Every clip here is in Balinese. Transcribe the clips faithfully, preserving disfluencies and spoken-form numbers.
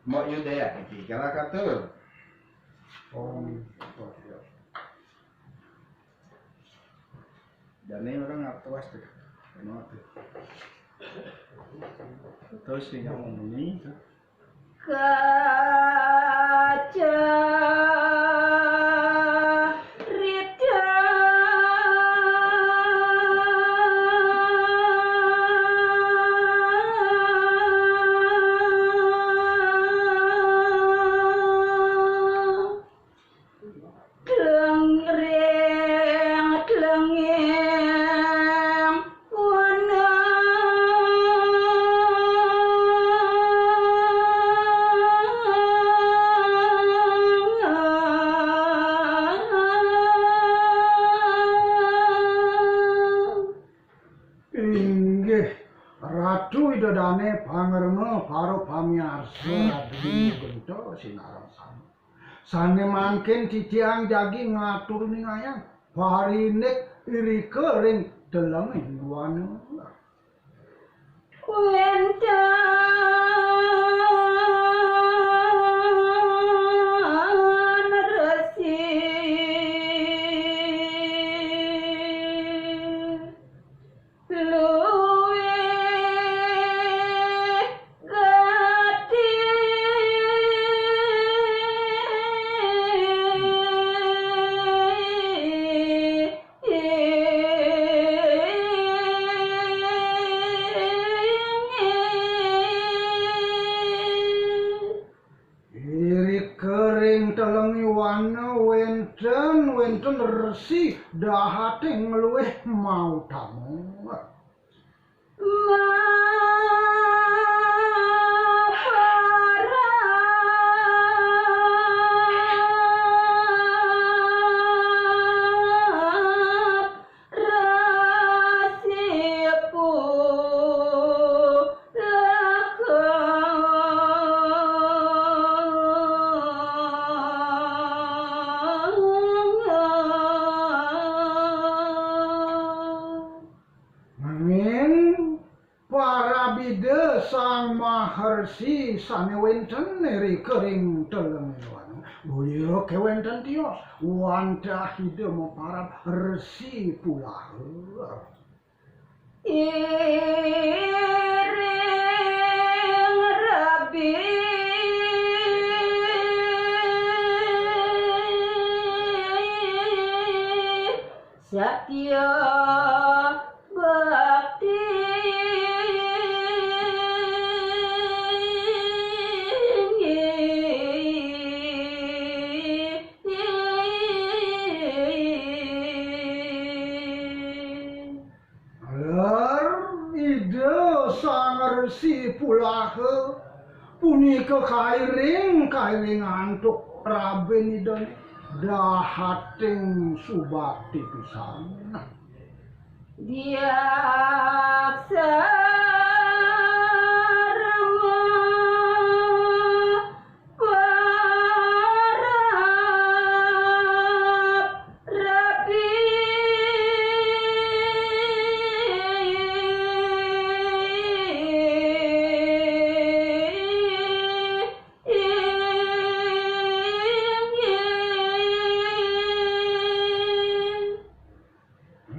Mbok Yudea iki kala katur. Om. Jane orang ngartos tuh. Kenapa tuh? Terus sing ngomong ini. Kaca rida Glengring glenging wana. Inggih, Ratu Ida Dane pangrena para pamiarsa Ratu Genta sinareng sami. Sane mangkin titiang jagi ngatur ningayang parinik irika ring telenging wana. Wenten resi luwih gati. Irika ring telenging wana wenten, wenten resi dahating luwih mautama. Maparab resi pulaha. Nanging parab Ida Sang Maharsi sane wenten irika ring telenging wana, boya kewenten tios wantah Ida maparab resi pulaha. Iring rabi satya bakti. Ler Ida Sang Resi Pulaha punika kairing, kairing antuk rabin Idane dahating subakti pisan. Diaksarama parab rabi.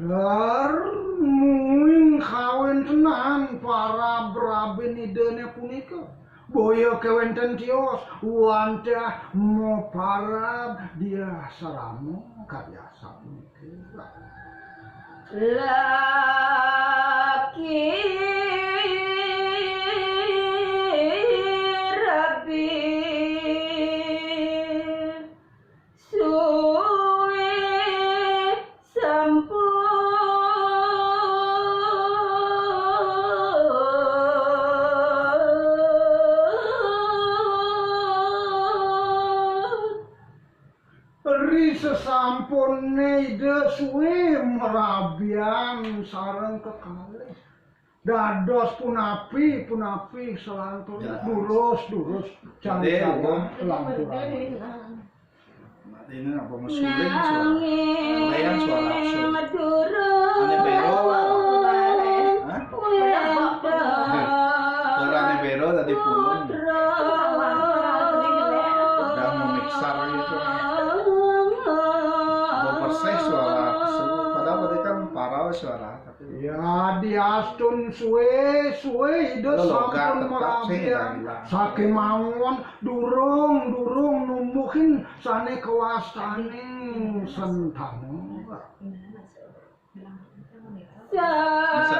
Lar mungguing kawentenan parab rabin Idane punika, boya kewenten tios wantah maparab diaksarama kadi asapunika. Laki rabi suwe sampun. Ri sesampune Ida suwe marabian sareng kekalih. Dados punapi, punapi selantun. Ya. Durus, durus. Jadi, Cari Wong. Lanturan. Mak ini apa mesuling suara? Bayang suara absurd. Ane bero. Hah? Suarane bero tadi pulung. Suara itu. Mau persis suara. Padahal tadi kan parau suara, tapi ya, diastun suwe, suwe Ida sampun merabia. Sakémawon durung, durung numbuhin sané kawastaning sentana. Bisa.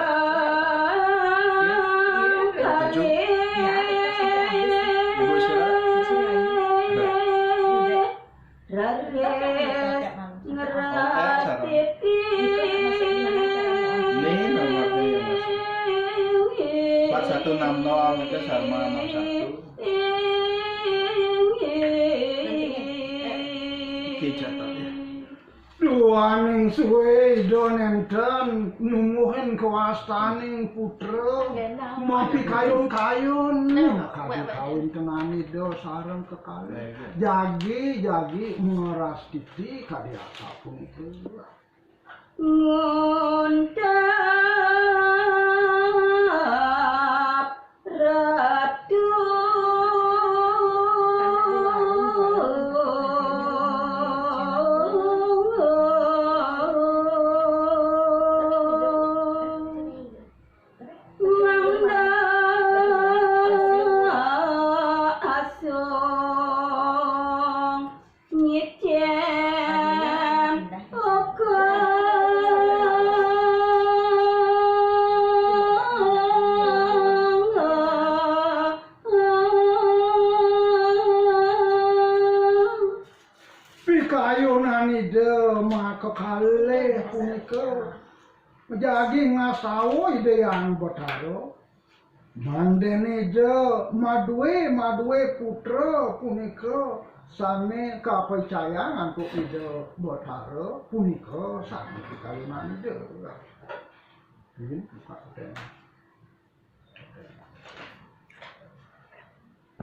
Ibu Sila. Ini nomornya ya, Mas. Empat satu enam nol itu sama enam satu. Oke, catat ya. Duaning suwe Ida nénten numbuhin kawastaning putra, mapikayun-kayun kadi kawintenan Ida sareng kekalih. Jagi, jagi ngrastiti kadi asapunika. Ngundap Ratu. Mangda asung nyicen uga. Pikayunan Ida makakalih punika jagi ngastawa Ida Hyang Batara. Mandéné Ida madué, madué putra punika sané kapricayang antuk Ida Batara punika sané pikayunan Ida. Inggih, Pak.